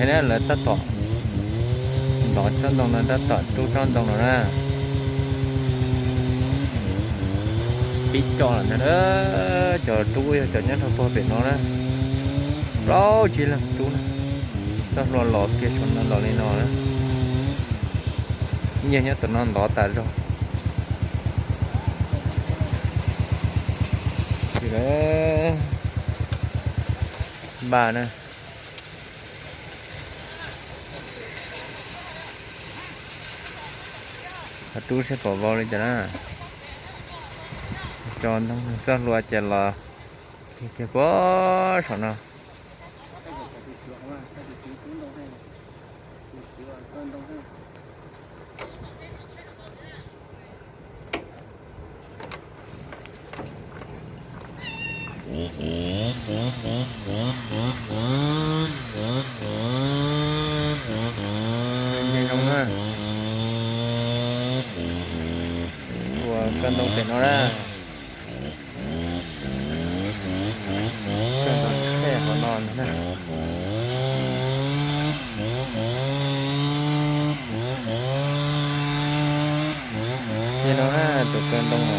Na lawv tab tom ntov tsob ntoo no, tab tom rub tsob ntoo no na. Pib coj lawm ntag na, cov rub yog cov nyob rau puag pem no na. Plaub tsib leeg rub na. Txoj hlua los kiag saum no los li no na. Nyiag nyob tom no ntov tas zog. Npaj na. Ho rub seb pom vau li cas na. Tso ntoo txoj hlua ces los kiag puag saum no. Zoo na. Ua koj ntoo pem no na. Koj ntoo tshej qhov no na. Li no na, tus kawg ntoo no.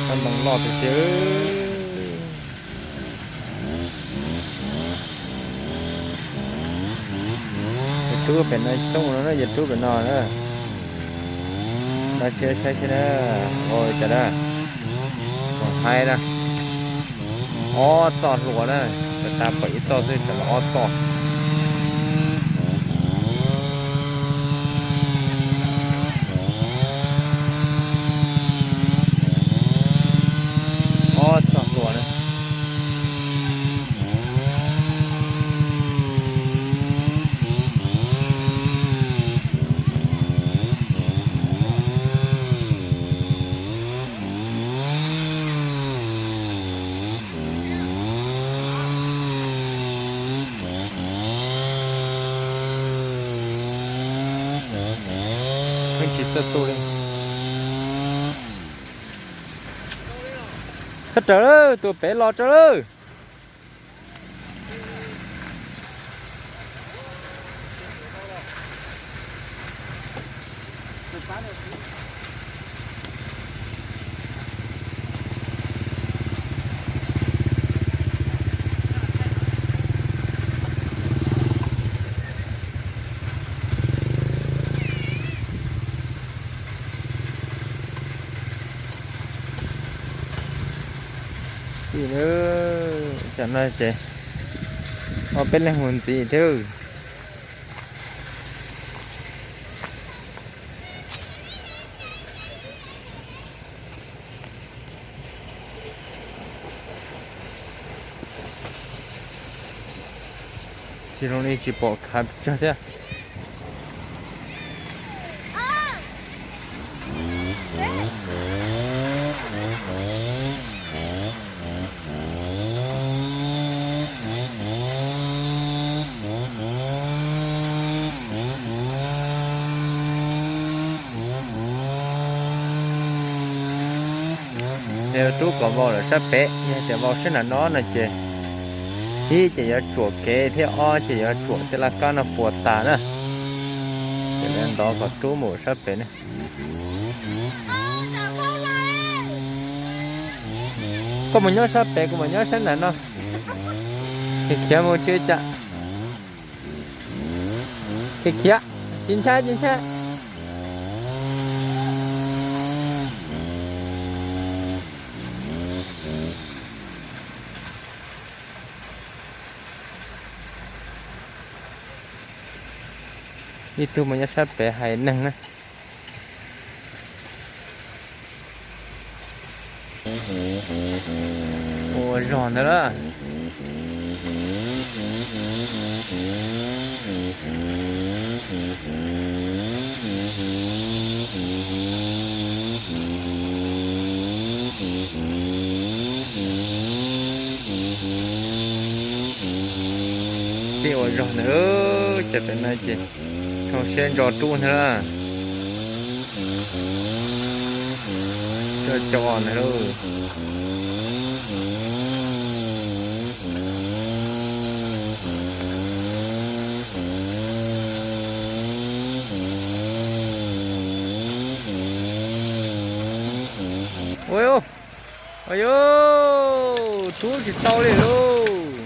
Koj ntoo loj tiag tiag. Yog rub pem no xyoo no na, yog rub pem no na. Npaj siab saib seb na, ua li cas na. Mus haib na. Ob txoj hlua na, tas pom ib txoj xwb, tsam los ob txoj. Ob txoj hlua na. Pheej tsis txawj tu li. Sab raws lawm, tus pem los raws lawm. Tam no ces ob peb leeg mus ntxiv thiab. Tsis zoo li tsis pom khav tsawg thiab. Yog rub kom vau lawm sab pem, yog tias vau sab nram no no ces ib ces yuav tsuam kev thiab ob ces yuav tsuam tej laj kab no puas tas na. Ces lawv ntov kom rub mus sab pem na. Koj mus nyob sab pem, kuv mus nyob sab nram no. Khiav khiav mus tsis ua cas. Khiav khiav, tsis ntshai tsis ntshai. Ib tug mus nyob sab pem hais neeg na. Ua zog ntawd lawm. Tej ua zog ntawd, ces pem no ces tsoo siab ntso rub ntag lawm. Cov cov ntawd lauj. Ua yuj, rub tsis tau li lauj.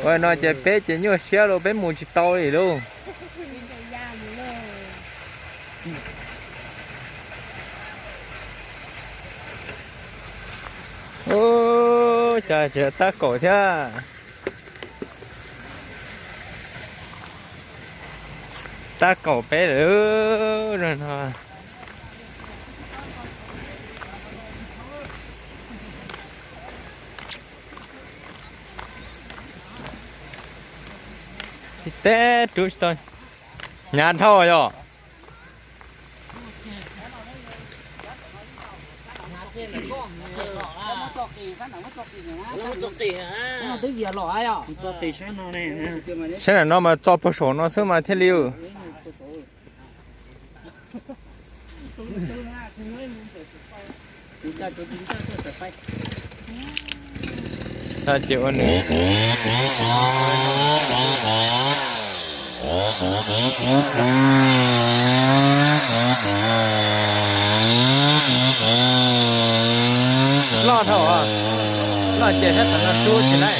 Ua no ces peb ces nyuaj siab lauj, peb mus tsis tau li lauj. Ua cas tsis tab kaum thiab. Tab kaum peb lawm no. Tib teb rub tsis tau, hnyav dhau yom. Saib ntawm no mas tso puag saum no xwb mas thiaj li. Txhob ces ua nws loj dhau, loj ces sab tom no rub tsis laib.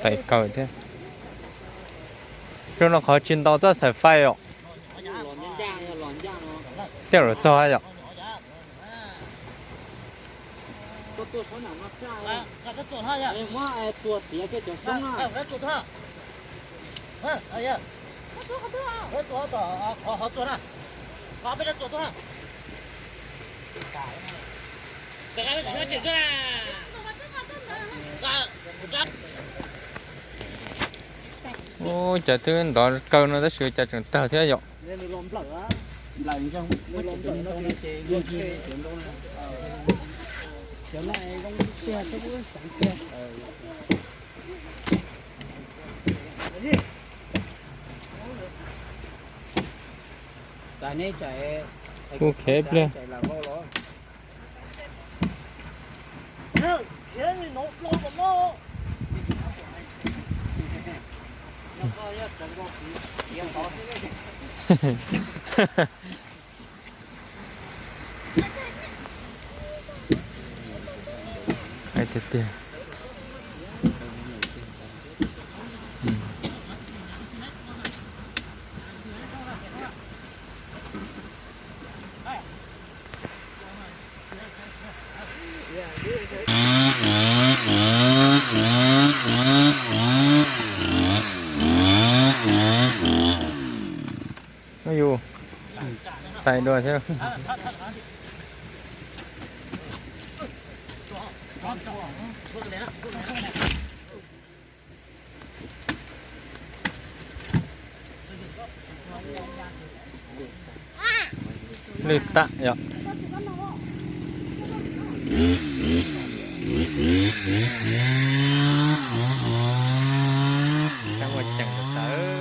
Tais kawg thiab. Zoo no qhov tsis ntaus txoj xaim fais os. Tej zaum txog yom. Ub, cas twb ntov kawg no tab sis cas tseem tawg thiab yom. Kuj khev pliag. Tiag tiag. Ub yus, tais dua thiab. Lwj tam yom. Ua ceem tawv.